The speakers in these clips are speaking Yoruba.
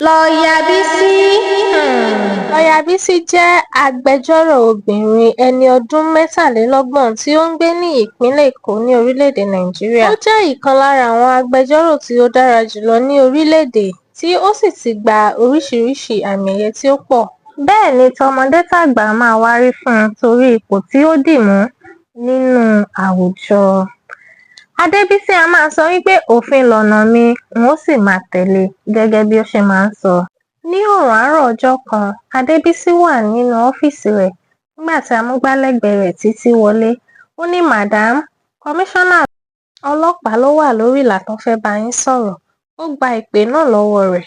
Lọ́ọ́yà Bísí Lọ́ọ́yà Bísí jẹ́ agbẹjọ́rò obìnrin ẹni ọdún 33 tí ó ń gbé ní ìpínlẹ̀ Èkó ní orílẹ̀-èdè Nàìjíríà. Ó jẹ́ ìkan lára àwọn agbẹjọ́rò tí ó dára jùlọ ní orílẹ̀-èdè tí ó sì ti gba oríṣiríṣi àmì-ẹ̀yẹ tí ó pọ̀. Bẹ́ẹ̀ ni tọmọdé tàgbà a máa wárí fún un torí ipò tí ó dì mú nínú àwùjọ. Adébísí a máa sọ wípé òfin lọ̀nà mi, n ó sì máa tẹ̀lé e gẹ́gẹ́ bí ó ṣe máa ń sọ. Ní òrùn àárọ̀ ọjọ́ kan, Adébísí wà nínú ọ́fíìsì rẹ̀ nígbà tí amúgbálẹ́gbẹ̀ẹ́ rẹ̀ Títí wọlé. Ó ní Madam, kọmíṣánná ọlọ́pàá ló wà lórí ìlà tó fẹ́ẹ́ bá yín sọ̀rọ̀. Ó gba ìpè náà lọ́wọ́ rẹ̀.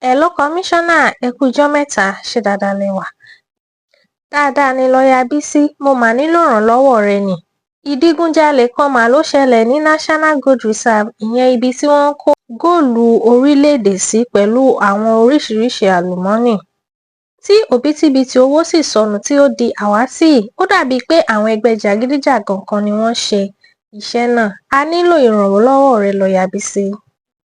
Hello kọmíṣánná, ẹ kú ijọ́ mẹ́ta, ṣé dáadáa lẹ wà? Dáadáa ni lọ́ọ́yà Bísí, mo mà nílò ìrànlọ́wọ́ rẹ ni. Ìdígunjalè kan mà ló ṣẹlẹ̀ ní National Gold Reserve, ìyẹn ibi tí wọ́n ń kó góòlù orílẹ̀-èdè sí pẹ̀lú àwọn oríṣiríṣiì àlùmọ́ọ́nì, tí òbítíbitì owó sì sọnù tí ó di àwátì. Ó dàbíi pé àwọn ẹgbẹ́ jàgídíjàgan kan ni wọ́n ṣe iṣẹ́ náà. A nílò ìrànlọ́wọ́ rẹ lọ́ọ́yà Bísí.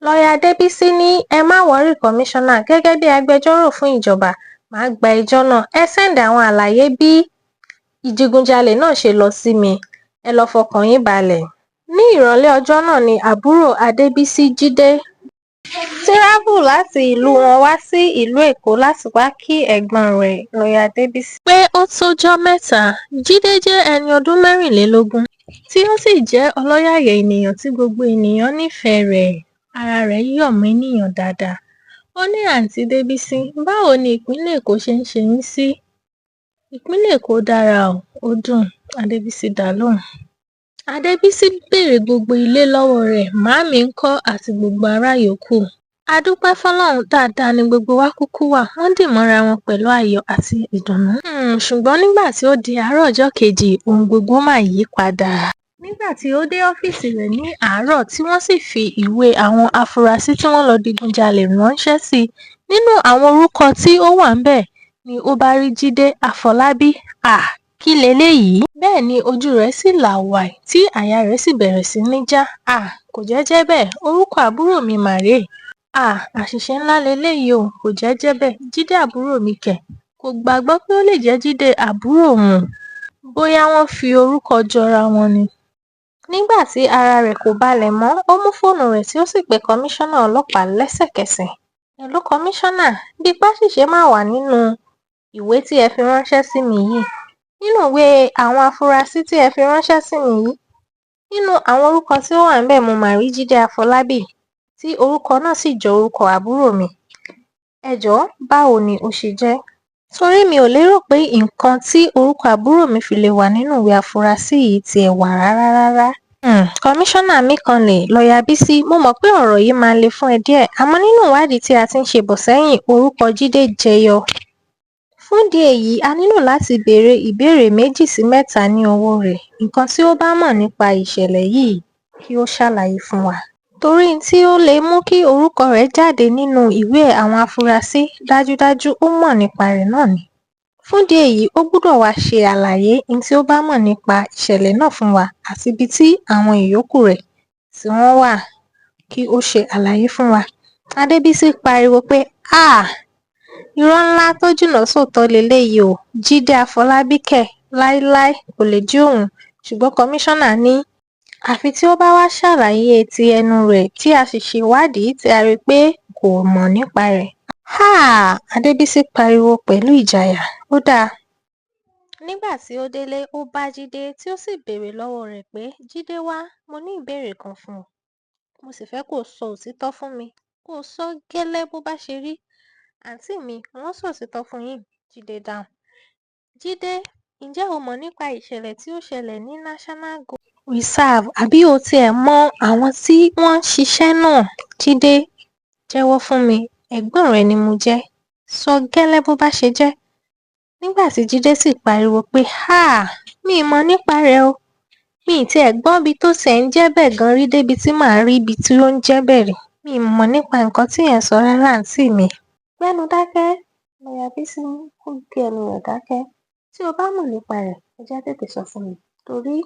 Lọ́ọ́yà Adébísí ní ẹ má wọrí kọmíṣánná, gẹ́gẹ́ bíi agbẹjọ́rò fún ìjọba, mà á gba ẹjọ́ náà. Ẹ sẹ́ǹdì àwọn àlàyé bí ìdígunjalè náà ṣe lọ sí mi, ẹ lọ́ọ́ fọkàn yín balẹ̀. Ní ìrọ̀lẹ́ ọjọ́ náà ni àbúrò Adébísí, Jídé, tìràvù láti ìlú wọn wá sí ìlú Èkó láti wáá kí ẹ̀gbọ́n rẹ̀ lọ́ọ́yà Adébísí pé ó tọ́jọ́ mẹ́ta. Jíde jẹ́ ẹni ọdún 24 tí ó sì jẹ́ ọlọ́yàyà ènìyàn tí gbogbo ènìyàn nífẹ̀ẹ́ rẹ̀, ara rẹ̀ yọ̀ mọ́nìyàn dáadáa. Ó ní àǹtí Débísí, báwo ni ìpínlẹ̀ Èkó ṣe ń ṣe yín sí? Ìpínlẹ̀ Èkó dára ó dùn, Adébísí dá lóhùn. Adébísí béèrè gbogbo ilé lọ́wọ́ rẹ̀, màámi ńkọ́ àti gbogbo ará yòókù. A dúpẹ́ fọlọ́run, dáadáa ní gbogbo wa kúkú wá, wọ́n dì mọ́ra wọn pẹ̀lú ayọ̀ àti ìdùnnú. Ṣùgbọ́n nígbà tí ó di àárọ̀ ọjọ́ kejì, ohun gbogbo mà yí padà. Nígbà tí ó dé ọ́fíìsì rẹ̀ ní àárọ̀ tí wọ́n sì fi ìwé àwọn afurasí tí wọ́n lọ́ọ́ digunjalè ránṣẹ́ sí i, nínú àwọn orúkọ tí ó wà níbẹ̀ ni ó bá rí Jíde Àfọlábí. Háà! Kí leléyìí? Bẹ́ẹ̀ ni ojú rẹ̀ sì là wàì tí àyà rẹ̀ sì bẹ̀rẹ̀ sí í já. Háà! Kò jẹ́ jẹ́ bẹ́ẹ̀, orúkọ àbúrò mi mà rèé. Háà! Àṣìṣe ńlá leléyìí o, kò jẹ́ jẹ́ bẹ́ẹ̀, Jíde àbúrò mi kẹ̀? Kò gbàgbọ́ pé ó lè jẹ́ Jíde àbúrò òun, bóyá wọ́n fi orúkọ jọra wọn ni. Nígbà tí ara rẹ̀ kò balẹ̀ mọ́, ó mú fóònù rẹ̀ tí ó sì pe kọmíṣánná ọlọ́pàá lẹ́sẹ̀kẹsẹ̀. Hello kọmíṣánná, bíi páṣìṣe má wà nínú ìwé tí ẹ fi ránṣẹ́ sí mi yìí, nínú ìwé àwọn afurasí tí ẹ fi ránṣẹ́ sí mi yìí, nínú àwọn orúkọ tí ó wà níbẹ̀ mo mà rí Jíde Àfọlábí tí orúkọ náà sì jọ orúkọ àbúrò mi. Ẹ jọ̀ọ́, báwo ni ó ṣe jẹ́? Torí mi ò lérò pé nǹkan tí orúkọ àbúrò mi fi lè wà nínú ìwé àfúrásì yìí tiẹ̀ wà rárá rárá. Kọmíṣánná míkanlẹ̀, lọ́ọ́yà Bísí, mo mọ̀ pé ọ̀rọ̀ yìí máa le fún ẹ díẹ̀, àmọ́ nínú ìwádìí tí a ti ń ṣe bọ̀ sẹ́yìn, orúkọ Jíde jẹ yọ. Fúndìí èyí, a nílò láti béèrè ìbéèrè méjì sí mẹ́ta ní ọwọ́ rẹ̀, nǹkan tí ó bá mọ̀ nípa ìṣẹ̀lẹ̀ yìí kí ó ṣàlàyé fún wa. Torí n tí ó lè mú kí orúkọ rẹ̀ jáde nínú ìwé àwọn afurasí, dájúdájú ó mọ̀ nípa rẹ̀ náà ni. Fúndìí èyí, ó gbọ́dọ̀ wáá ṣe àlàyé n tí ó bá mọ̀ nípa ìṣẹ̀lẹ̀ náà fún wa àti ibi tí àwọn ìyókù rẹ̀ tí wọ́n wà kí ó ṣe àlàyé fún wa. Adébísí pariwo pé háà! Irọ́ ńlá tó jìnnà sóòótọ́ leléyìí o, Jíde Àfọlábí kẹ̀, láéláé kó lè jẹ́ òun. Ṣùgbọ́n kọmíṣánná ní àfi tí ó bá wàá ṣàlàyé ti ẹnu rẹ̀ tí a sì ṣèwádìí tí a rí i pé kò mọ̀ nípa rẹ̀. Háà! Adébísí pariwo pẹ̀lú ìjayà, ó dáa. Nígbà tí ó délé, ó bá Jíde tí ó sì béèrè lọ́wọ́ rẹ̀ pé, Jíde wá, mo ní ìbéèrè kan fún ọ, mo sì fẹ́ kó o sọ òtítọ́ fún mi, kó o sọ ọ́ gẹ́lẹ́ bó bá ṣe rí. Àǹtí mi, n ó sòtítọ́ fún yín, Jíde dáhùn. Jíde, ǹjẹ́ o mọ̀ nípa ìṣẹ̀lẹ̀ tí ó ṣẹlẹ̀ ní National Gold Reserve àbí o tiẹ̀ mọ àwọn tí wọ́n ṣiṣẹ́ náà? Jíde, jẹ́wọ́ fún mi, ẹ̀gbọ́n rẹ ni mo jẹ́, sọ gẹ́lẹ́ bó bá ṣe jẹ́. Nígbà tí Jíde sì pariwo pé háà! Mi ò mọ̀ nípa rẹ̀ o, mi ì tiẹ̀ gbọ́ ibi tó tiẹ̀ ń jẹ́ bẹ́ẹ̀ gan rí débi tí màá rí ibi tí ó ń jẹ́ bẹ́ẹ̀ rí. Mi ì mọ̀ nípa nǹkan tí ẹ̀ ń sọ rárá àǹtí mi. Gbẹ́nu dákẹ́, lọ́ọ́yà Bísí ní kó gbé ẹnu rẹ̀ dákẹ́. Tí o bá mọ̀ nípa rẹ̀, ẹ jẹ́ tètè sọ fún mi torí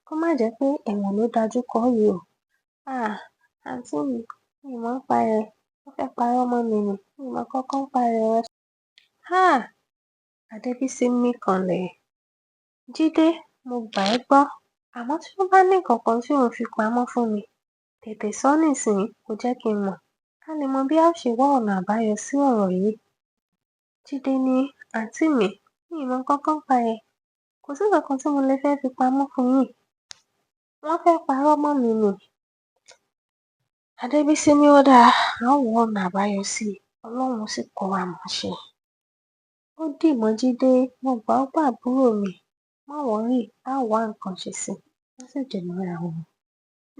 kó má jẹ́ pé ẹ̀wọ̀n ló dájú kọ ọ́ yìí o. Háà! Àǹtí mi, mi ò mọ̀ nípa rẹ̀. Wọ́n fẹ́ parọ́ mọ́ mi ni, mi ò mọ nǹkan kan nípa rẹ̀ o. Háà! Adébísí mí kanlẹ̀. Jídé, mo gbà ẹ́ gbọ́, àmọ́ tí ó bá ní nǹkan kan tí ò ń fi pamọ́ fún mi, tètè sọ ọ́ nísìnyí kó jẹ́ kí n mọ̀, ká lè mọ bí a ó ṣe wá ọ̀nà àbáyọ sí ọ̀rọ̀ yìí. Jídé ní, àǹtí mi, mi ò mọ nǹkan kan nípa ẹ̀. Kò sí nǹkan kan tí mo lè fẹ́ fi pamọ́ fún yín. Wọ́n fẹ́ parọ́ mọ́ mi ni. Adébísí ní ó dáa, a ó wá ọ̀nà àbáyọ sí i, Ọlọ́run ó sì kọ́ wa mọ̀ ọ́n ṣe. Ó dì mọ́ Jídé, mo gbà ọ́ gbọ́ àbúrò mi, má worry, a ó wá nǹkan ṣe sí i. Wọ́n sì dì mọ́ra wọn.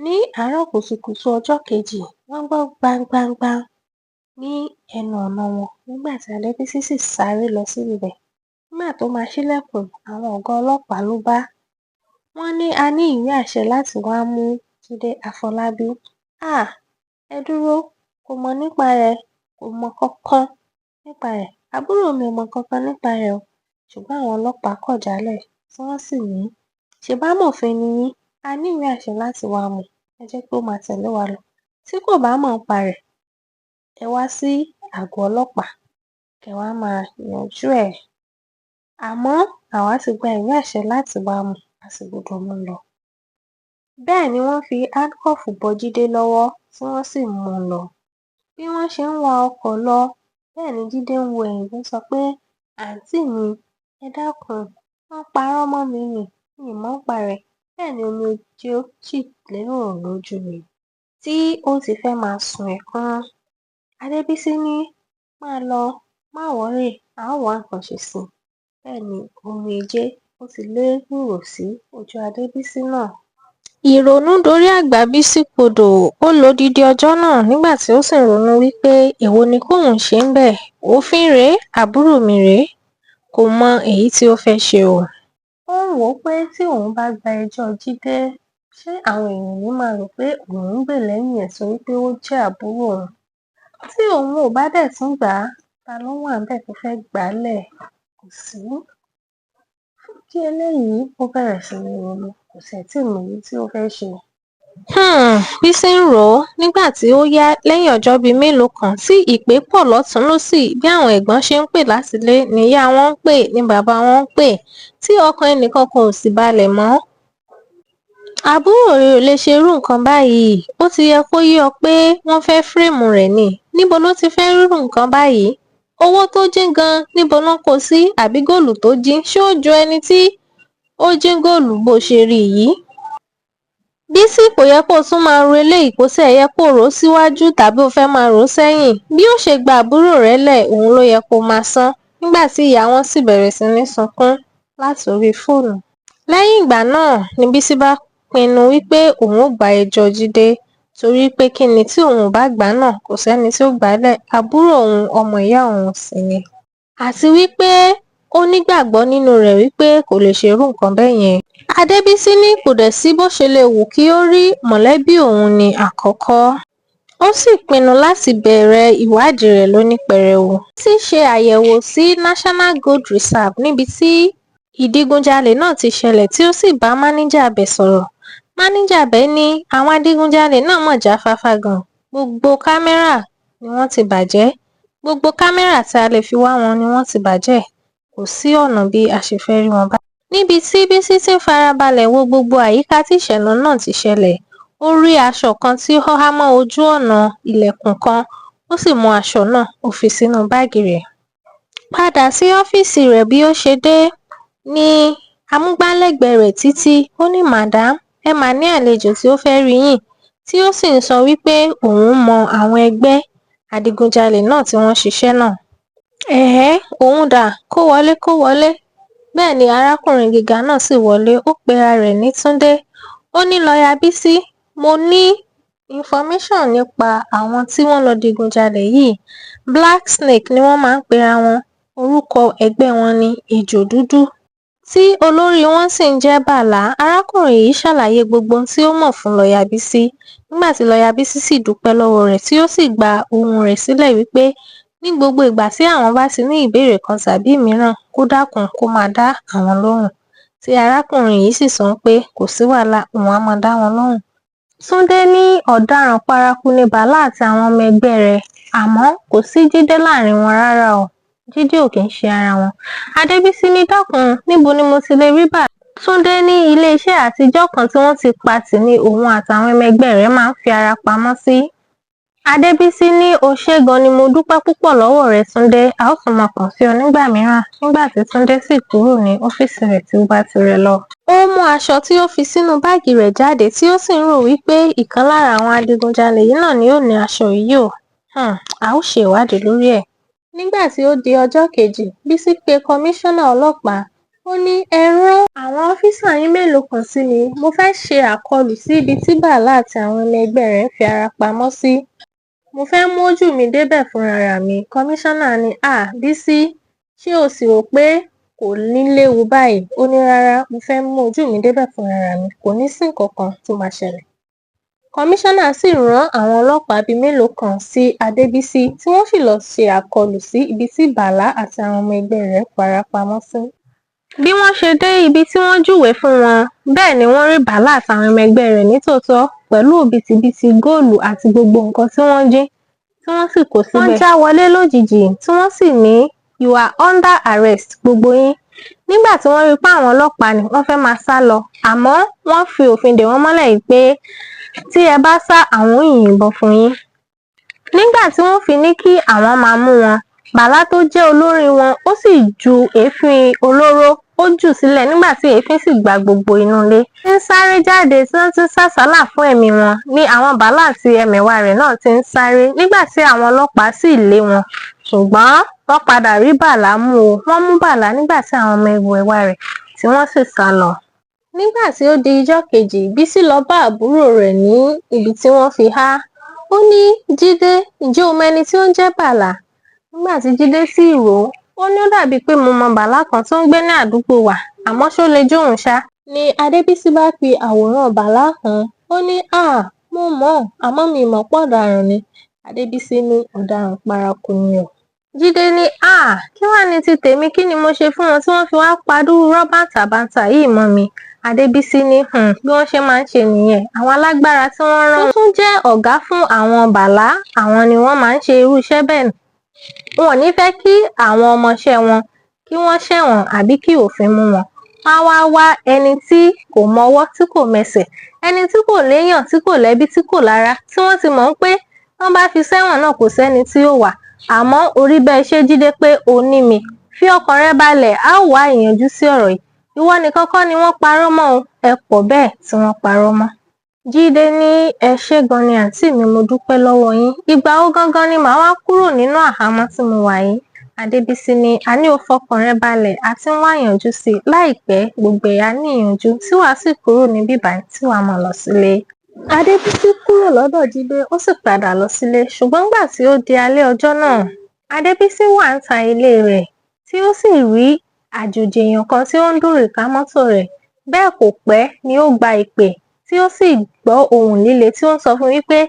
Ní àárọ̀ kùtùkùtù ọjọ́ kejì, wọ́n gbọ́ gbangbangbang ní ẹnu ọ̀nà wọn nígbà tí Adébísí sì sáré lọ sí ibẹ̀. Nígbà tó máa ṣílẹ̀kùn, àwọn ọ̀gá ọlọ́pàá ló bá. Wọ́n ní a ní ìwé àṣẹ láti wá mú Jídé Àfọlábí. Háà! Ẹ dúró, kò mọ̀ nípa rẹ̀, kò mọ kankan nípa rẹ̀. Àbúrò mi ò mọ nǹkan kan nípa rẹ̀ o. Ṣùgbọ́n àwọn ọlọ́pàá kọ̀ jálẹ̀ tí wọ́n sì ní, ṣebí amòfin ni yín, a ní ìwé àṣẹ láti wá mú un, ẹ jẹ́ kí ó máa tẹ̀lé wa lọ. Tí kò bá mọ̀ nípa rẹ̀, ẹ wá sí àgọ́ ọlọ́pàá kẹ́ wá máa yanjú ẹ̀. Àmọ́ àwa ti gba ìwé àṣẹ láti wá mú un, a sì gbọ́dọ̀ mú un lọ. Bẹ́ẹ̀ ni wọ́n fi handcuff bọ Jídé lọ́wọ́ tí wọ́n sì mú un lọ. Bí wọ́n ṣe ń wa ọkọ̀ lọ, bẹ́ẹ̀ ni Jídé ń wo ẹ̀yìn tó ń sọ pé, àǹtí mi, ẹ dákun, wọ́n parọ́ mọ́ mi ni, mi ò mọ̀ nípa rẹ̀. Bẹ́ẹ̀ ni omijé sì lérò lójú rẹ̀ tí ó ti fẹ́ máa sun ẹkún. Adébísí ní, máa lọ, má worry, a ó wá nǹkan ṣe sí i. Bẹ́ẹ̀ ni omijé ó ti lé rùrù sí ojú Adébísí náà. Ìrònú dorí àgbà Bísí kodò, ó lo odidi ọjọ́ náà nígbà tí ó sì ń ronú wí pé èwo ni kóun ṣe ńbẹ̀, òfin rèé, àbúrò mi rèé, kò mọ èyí tí ó fẹ́ ṣe o. Ó ń wò ó pé tí òun bá gba ẹjọ́ Jídé, ṣé àwọn èèyàn ò ní máa rò pé òun ń gbè lẹ́yìn ẹ̀ torí pé ó jẹ́ àbúrò òun? Tí òun ò bá dẹ̀ tún gbà á, ta ló wà ńbẹ̀ tó fẹ́ gbà á lẹ̀? Kò sí. Fún ìdí eléyìí, ó bẹ̀rẹ̀ sí ní ronú, kò tiẹ̀ tíì mọ èyí tí ó fẹ́ ṣe. Bísí ń rò ó nígbà tí ó yá lẹ́yìn ọjọ́ bíi mélòó kan tí ìpè pọ̀ lọ́tùn-ún lósì bí àwọn ẹ̀gbọ́n ṣe ń pè látilé níyá wọn ń pè ní bàbá wọn ń pè tí ọkàn ẹnìkankan ò sì balẹ̀ mọ́. Àbúrò rẹ ò lè ṣe irú nǹkan báyìí, ó ti yẹ kó yé ọ pé wọ́n fẹ́ frame rẹ̀ ni, níbo ló ti fẹ́ rírú nǹkan báyìí? Owó tó jí gan níbo ná kó o sí àbí góòlù tó jí, ṣé ó jọ ẹni tí ó jí góòlù bó ṣe rí i yìí? Bísí, kò yẹ kó o tún máa ro eléyìí, kò tiẹ̀ yẹ kó o rò ó síwájú tàbí o fẹ́ máa rò ó sẹ́yìn. Bí ó ṣe gba àbúrò rẹ̀ lẹ̀ òun ló yẹ kó o máa sán. Nígbà tí ìyá wọn sì bẹ̀rẹ̀ sí ní sunkún láti orí fóònù. Lẹ́yìn ìgbà náà ni Bísí bá pinnu wípé òun ó gba ẹjọ́ Jídé torí pé kí ni tí òun ò bá gbà á náà kò sẹ́ni tí ó gbà á lẹ̀, àbúrò òun, ọmọ ìyá òun sì ni. Àti wípé ó nígbàgbọ́ nínú rẹ̀ wípé kò lè ṣe irú nǹkan bẹ́ẹ̀ yẹn. Adébísí ní kò dẹ̀ sí bó ṣe lè wù kí ó rí, mọ̀lẹ́bí òun ní àkọ́kọ́. Ó sì pinnu láti bẹ̀rẹ̀ ìwádìí rẹ̀ lóní pẹrẹwu. Bísí ṣe àyẹ̀wò sí National Gold Reserve níbi tí ìdígunjalè náà ti ṣẹlẹ̀ tí ó sì bá máníjà ibẹ̀ sọ̀rọ̀. Máníjà ibẹ̀ ní àwọn adigunjalè náà mọ̀ jáfáfá gan-an, gbogbo kámẹ́rà ni wọ́n ti bàjẹ́, gbogbo kámẹ́rà tí a lè fi wá wọn ni wọ́n ti bàjẹ́, kò sí ọ̀nà bí a ṣe fẹ́ rí wọn báyìí. Níbi tí Bísí ti ń farabalẹ̀ wo gbogbo àyíká tí ìṣẹ̀lẹ̀ náà ti ṣẹlẹ̀, ó rí aṣọ kan tí ó há mọ́ ojú ọ̀nà ilẹ̀kùn kan, ó sì mú aṣọ náà, ó fi sínú báàgì rẹ̀. Padà sí ọ́fíìsì rẹ̀ bí ó ṣe dé ní amúgbálẹ́gbẹ̀ẹ́ rẹ̀ Títí, ó ní madam, ẹ mà ní àlejò tí ó fẹ́ rí yín, tí ó sì ń sọ wípé òun mọ àwọn ẹgbẹ́ adigunjalè náà tí wọ́n ṣiṣẹ́ náà. Ẹ̀hẹ́, òun dà, kó wọlé, kó wọlé. Bẹ́ẹ̀ ni arákùnrin gíga náà sì wọlé, ó pera rẹ̀ ní Túndé. Ó ní lọ́ọ̀yà Bísí, mo ní information nípa àwọn tí wọ́n lọ digunjalè yìí. Black Snake ni wọ́n máa ń pera wọn, orúkọ ẹgbẹ́ wọn ní Ejò Dúdú, tí olórí wọn sì ń jẹ́ Bàlá. Arákùnrin yìí ṣàlàyé gbogbo ohun tí ó mọ̀ fún lọ́ọ̀yà Bísí. Nígbà tí lọ́ọ̀yà Bísí sì dúpẹ́ lọ́wọ́ rẹ̀ tí ó sì gba ohùn rẹ̀ sílẹ̀ wípé ní gbogbo ìgbà tí àwọn bá ti ní ìbéèrè kan tàbí mìíràn kó dákun kó máa dá àwọn lóhùn. Tí arákùnrin yìí sì sọ pé kò sí wàhálà, òun á máa dá wọn lóhùn. Túndé ní ọ̀daràn paraku ni Bàlá àti àwọn ọmọ ẹgbẹ́ rẹ̀. Àmọ́ kò sí Jídé láàrin wọn rárá o, Jídé ò kì í ṣe ara wọn. Adébísí ní dákun, níbo ni mo ti lè rí Bàlá? Túnde ní iléeṣẹ́ àtijọ́ kan tí wọ́n ti pa tì ní òun àtàwọn ọmọ ẹgbẹ́ rẹ̀ máa ń fi ara pamọ́ sí. Adébísí ní ó ṣe gan ni, mo dúpẹ́ púpọ̀ lọ́wọ́ rẹ̀ Túnde, a ó tún máa kàn sí ọ nígbà mìíràn. Nígbà tí Túnde sì kúrò ní ọ́fíìsì rẹ̀ tí ó bá tirẹ̀ lọ, ó mú aṣọ tí ó fi sínú báàgì rẹ̀ jáde tí ó sì ń rò wípé ìkan lára àwọn adigunjalè yìí náà ni ó ní aṣọ yìí o. A ó ṣe ìwádìí lórí ẹ̀. Nígbà tí ó di ọjọ́ kejì, Bísí pe kọmíṣánná ọlọ́pàá. Ó ní ẹ rán àwọn ọ́físà yín mélòó kan sí mi, mo fẹ́ẹ́ ṣe àkọlù sí ibi tí Bàlá àti àwọn ọmọ ẹgbẹ́ rẹ̀ ń fi ara pamọ́ sí. Mo fẹ́ẹ́ mójú mi débẹ̀ fúnra mi. Kọmíṣánná ní háà Bísí, ṣé o sì rò pé kò ní léwu báyìí? Ó ní rárá, mo fẹ́ẹ́ mú ojú mi débẹ̀ fúnra mi, kò ní sí nǹkan kan tó máa ṣẹlẹ̀. Kọmíṣánná sì rán àwọn ọlọ́pàá bíi mélòó kan sí Adébísí, tí wọ́n sì lọ́ọ́ ṣe àkọlù sí ibi tí Bàlá àti àwọn ọmọ ẹgbẹ́ rẹ̀ fara pamọ́ sí. Bí wọ́n ṣe dé ibi tí wọ́n júwe fún wọn, bẹ́ẹ̀ ni wọ́n rí Bàlá àtàwọn ọmọ ẹgbẹ́ rẹ̀ nítòótọ́ pẹ̀lú òbítíbitì góòlù àti gbogbo nǹkan tí wọ́n jí, tí wọ́n sì kó síbẹ̀. Wọ́n já wọlé lójijì tí wọ́n sì ní, "You are under arrest, gbogbo yín." Nígbà tí wọ́n rí i pé àwọn ọlọ́pàá ni, wọ́n fẹ́ẹ́ máa sá lọ, àmọ́ wọ́n fi òfin dè wọ́n mọ́lẹ̀ pé tí ẹ bá sá, àwọn ò yìnbọn fún yín. Nígbà tí wọ́n fi ní kí àwọn máa mú wọn, Bàlá tó jẹ́ olórí wọn, ó sì ju èéfín olóró, ó jù ú sílẹ̀, nígbà tí èéfín sì gba gbogbo inú ilé. Tí ń sáré jáde tí wọ́n ti ń sàsálà fún ẹ̀mí wọn ni àwọn Bàlá àti ẹmẹ̀wà rẹ̀ náà ti ń sáré, nígbà tí àwọn ọlọ́pàá sì lé wọn, ṣùgbọ́n wọ́n padà rí Bàlá mú o. Wọ́n mú Bàlá nígbà tí àwọn ọmọ ẹmẹ̀wà rẹ̀ tí wọ́n sì sá lọ. Nígbà tí ó di ijọ́ kejì, Bísí lọ bá àbúrò rẹ̀ ní ibi tí wọ́n fi há. Ó ní, Jídé, ǹjẹ́ o mọ ẹni tí ó ń jẹ́ Bàlá? Nígbà tí Jídé sì rò ó, ó ní ó dàbíi pé mo mọ Bàlá kan tó ń gbé ní àdúgbò wa, àmọ́ ṣó lè jóun ṣá? Ni Adébísí bá fi àwòrán Bàlá hàn án. Ó ní háà, mo mọ̀ ọ́n, àmọ́ mi ò mọ̀ pé ọ̀daràn ni. Adébísí ní ọ̀daràn paraku ni o. Jídé ní háà, kí wàá ní ti tèmi, kí ni mo ṣe fún wọn tí wọ́n fi wáá pàdúrú irọ́ bàǹtàbanta yìí mọ́ mi? Adébísí ní bí wọ́n ṣe máa ń ṣe nìyẹn, àwọn alágbára tí wọ́n rán tó tún jẹ́ ọ̀gá fún àwọn Bàlá, àwọn ni wọ́n máa ń ṣe irú iṣẹ́ bẹ́ẹ̀. Wọn ò ní fẹ́ kí àwọn ọmọọṣẹ́ wọn kí wọ́n ṣẹ̀wọ̀n àbí kí òfin mú wọn. Wọ́n á wáá wá ẹni tí kò mọwọ́ tí kò mẹsẹ̀, ẹni tí kò léèyàn, tí kò lẹ́bí, tí kò lára, tí wọ́n ti mọ̀ pé tán bá fi sẹ́wọ̀n náà, kò sẹ́ni tí yóò wá. Àmọ́ orí bẹ́ẹ̀ ṣe Jídé pé o ní mi, fi ọkàn rẹ balẹ̀, a ó wá ìyanjú sí ọ̀rọ̀ yìí. Ìwọ nìkan kọ́ ni wọ́n parọ́ mọ́ o, ẹ pọ̀ bẹ́ẹ̀ tí wọ́n parọ́ mọ́. Jídé ní ẹ ṣé gan ni àǹtí mi, mo dúpẹ́ lọ́wọ́ yín. Ìgbà wo gangan ni màá wá kúrò nínú àhámọ́ tí mo wà yìí? Adébísí ní àní ò fọkàn rẹ balẹ̀, a ti ń wá ìyanjú sí i láìpẹ́, gbogbo ẹ̀ á níyanjú tí wàá sì kúrò níbí báyìí tí wàá máa lọ sílé. Adébísí kúrò lọ́dọ̀ Jídé, ó sì padà lọ sílé, ṣùgbọ́n nígbà tí ó di alẹ́ ọjọ́ náà, Adébísí wà níta ilé rẹ̀ tí ó sì rí àjòjì èèyàn kan tí ó ń dúnrì ká mọ́tò rẹ̀. Bẹ́ẹ̀ kò pẹ́ ni ó gba ìpè tí ó sì gbọ́ ohùn líle tí ó ń sọ fún un wípé,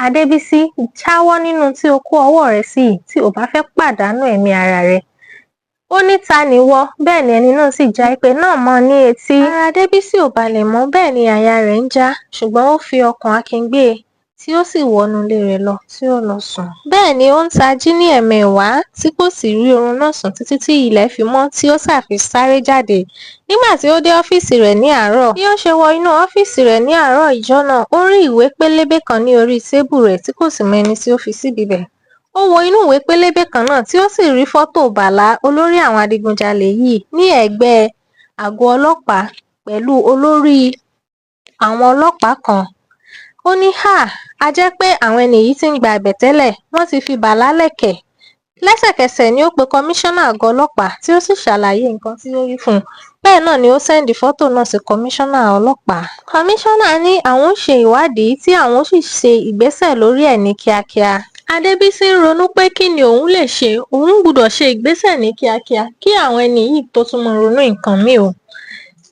Adébísí, jáwọ́ nínú tí o kó ọwọ́ rẹ sí yìí tí ò bá fẹ́ pàdánù ẹ̀mí ara rẹ. Ó ní ta nìwọ? Bẹ́ẹ̀ ni ẹni náà sì já ìpè náà mọ́ ọ ní etí. Ara Adébísí ò balẹ̀ mọ́, bẹ́ẹ̀ ni àyà rẹ̀ ń já, ṣùgbọ́n ó fi ọkàn akin gbé e tí ó sì wọnú ilé rẹ̀ lọ tí ó lọ sùn. Bẹ́ẹ̀ ni ó ń tají ní ẹ̀ẹ̀mẹwàá tí kò sì rí oorun náà sùn títí tí ilẹ̀ fi mọ́, tí ó ṣáà fi sáré jáde. Nígbà tí ó dé ọ́fíìsì rẹ̀ ní àárọ̀, bí ó ṣe wọ inú ọ́fíìsì rẹ̀ ní àárọ̀ ìjọ náà, ó rí ìwé pélébé kan ní orí tébù rẹ̀ tí kò sì mọ ẹni tí ó fi síbi bẹ̀. Ó wo inú ìwé pélébé kan náà tí ó sì rí fọ́tò Bàlá, olórí àwọn adigunjalè yìí, ní ẹ̀gbẹ́ àgọ́ ọlọ́pàá pẹ̀lú olórí àwọn ọlọ́pàá kan. Ó ní háà, a jẹ́ pé àwọn ẹni yìí ti ń gba àbẹ̀tẹ́lẹ̀, wọ́n ti fi Bàlá lẹ̀kẹ̀. Lẹ́sẹ̀kẹsẹ̀ ni ó pe kọmíṣánná àgọ́ ọlọ́pàá tí ó sì ṣàlàyé nǹkan tí ó rí fún un. Bẹ́ẹ̀ náà ni ó send fọ́tò náà sí kọmíṣánná ọlọ́pàá. Kọmíṣánná ní àwọn ó ṣe ìwádìí tí àwọn ó sì ṣe ìgbésẹ̀ lórí ẹ̀ ní kíákíá. Adébísí ń ronú pé kí ni òun lè ṣe, òun gbúdọ̀ ṣe ìgbésẹ̀ ní kíákíá kí àwọn ẹni yìí tó tún máa ronú nǹkan míì o.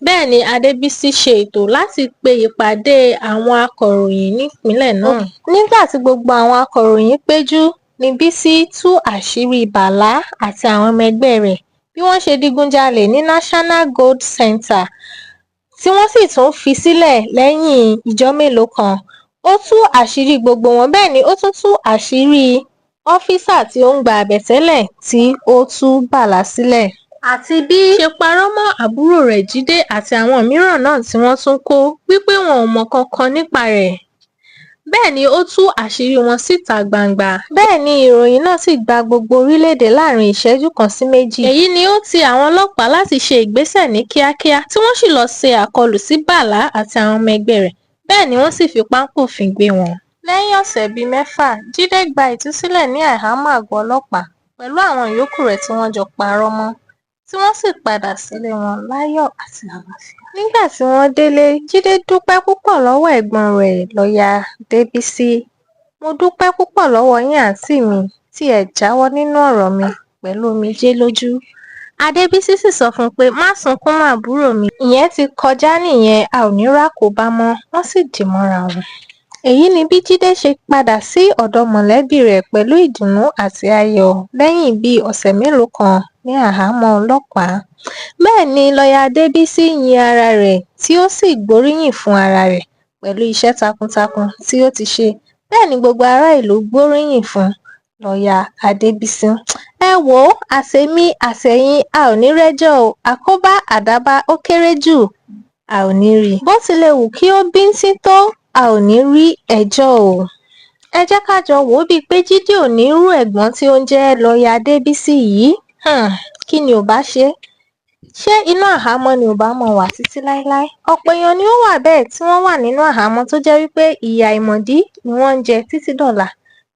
Bẹ́ẹ̀ ni Adébísí ṣe ètò láti pe ìpàdé àwọn akọ̀ròyìn nípìnlẹ̀ náà. Nígbà tí gbogbo àwọn akọ̀ròyìn péjú ní Bísí tú àṣírí Bàlá àti àwọn ọmọ ẹgbẹ́ rẹ̀, bí wọ́n ṣe digunjalè ní National Gold Centre tí wọ́n sì tún fi sílẹ̀ lẹ́yìn ijọ́ mélòó kan. Ó tú àṣírí gbogbo wọn, bẹ́ẹ̀ ni ó tún tú àṣírí Ọ́físà tí ó ń gba àbẹ̀tẹ́lẹ̀ tí ó tú Bàlá sílẹ̀ àti bí ṣe parọ́ mọ́ àbúrò rẹ̀ Jídé àti àwọn mìíràn náà tí wọ́n tún kó wípé wọn ò mọ nǹkan nípa rẹ̀. Bẹ́ẹ̀ ni ó tú àṣírí wọn síta gbangba. Bẹ́ẹ̀ ni ìròyìn náà sì gba gbogbo orílẹ̀-èdè láàrin ìṣẹ́jú kan sí méjì. Èyí ni ó ti àwọn ọlọ́pàá láti ṣe ìgbésẹ̀ ní kíákíá tí wọ́n sì lọ́ọ́ ṣe àkọlù sí Bàlá àti àwọn ọmọ ẹgbẹ́ rẹ̀. Bẹ́ẹ̀ ni wọ́n sì fi páńpẹ́ òfin gbé wọn. Lẹ́yìn ọ̀sẹ̀ bíi mẹ́fà, Jídé gba ìtúsílẹ̀ ní àhámọ́ àgọ́ ọlọ́pàá pẹ̀lú àwọn yòókù rẹ̀ tí wọ́n jọ parọ́ mọ́, tí wọ́n sì padà sílé wọn láyọ̀ àti àlàáfíà. Nígbà tí wọ́n délé, Jídé dúpẹ́ púpọ̀ lọ́wọ́ ẹ̀gbọ́n rẹ̀ lọ́ọ̀yà Débísí. Mo dúpẹ́ púpọ̀ lọ́wọ́ yín àǹtí mi tí ẹ jáwọ́ nínú ọ̀rọ̀ mi pẹ̀lú omijé lójú. Adébísí sì sọ fún un pé má sunkún mọ́ àbúrò mi, ìyẹn ti kọjá nìyẹn, a ò ní rákòóbá mọ́. Wọ́n sì dì mọ́ra wọn. Èyí ni bí Jídé ṣe padà sí ọ̀dọ̀ mọ̀lẹ́bí rẹ̀ pẹ̀lú ìdùnnú àti ayọ̀ lẹ́yìn bíi ọ̀sẹ̀ mélòó kan ní àhámọ́ ọlọ́pàá. Bẹ́ẹ̀ ni lọ́ọ̀yà Adébísí yin ara rẹ̀ tí ó sì gbóríyìn fún ara rẹ̀ pẹ̀lú iṣẹ́ takuntakun tí ó ti ṣe. Bẹ́ẹ̀ ni gbogbo ará ìlú gbóríyìn fún lọ́ọ̀yà Adébísí. Ẹ wò ó, àtèmi àtẹ̀yin a ò ní rẹ́jọ́ o. Àkóbá àdábá ó kéré jù, a ò ní rí i. Bó tilẹ̀ wù kí ó bíntín tó, a ò ní rí ẹjọ́ o. Ẹ jẹ́ ká jọ wò ó bíi pé Jídé ò ní irú ẹ̀gbọ́n tí ó ń jẹ́ lọ́ọ̀yà Adébísí yìí. Kí ni ò bá ṣe? Ṣé inú àhámọ́ ni ò bá máa wà títí láéláé? Ọ̀pọ̀ èèyàn ni ó wà bẹ́ẹ̀ tí wọ́n wà nínú àhámọ́ tó jẹ́ wípé ìyà àìmọ̀dí ni wọ́n ń jẹ títí dọ̀la.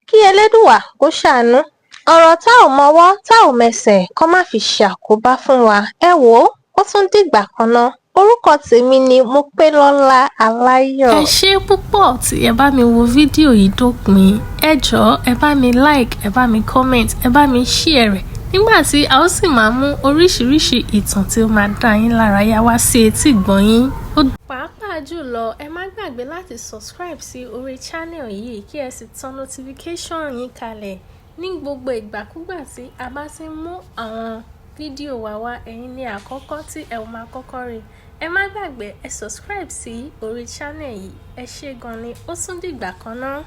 Kí Elédùwà kó ṣàánú. Ọ̀rọ̀ tá ò mọwọ́ tá ò mẹsẹ̀ kó má fi ṣàkóbá fún wa. Ẹ wò ó, ó tún dìgbà kan ná. Orúkọ tèmi ni Mopélọ́lá Aláyọ̀. Ẹ ṣé púpọ̀ tí ẹ bá mi wo fídíò yìí dópin. Ẹ jọ̀ọ́, ẹ bá mi like, ẹ bá mi comment, ẹ bá mi share rẹ̀ nígbà tí a ó sì máa mú oríṣiríṣi ìtàn tí ó máa dá yín lára yá wá sí etí ìgbọ́ yín. Pàápàá jùlọ, ẹ má gbàgbé láti subscribe sí orí channel yìí kí ẹ sì tan notification yín kalẹ̀ ní gbogbo ìgbàkúgbà tí a bá ti ń mú àwọn fídíò wa wá. Ẹ̀yin ní àkọ́kọ́ tí ẹ ó máa kọ́kọ́ rí. Ẹ má gbàgbé, ẹ subscribe sí orí channel yìí. Ẹ ṣé gan ni, ó tún dìgbà kan náà.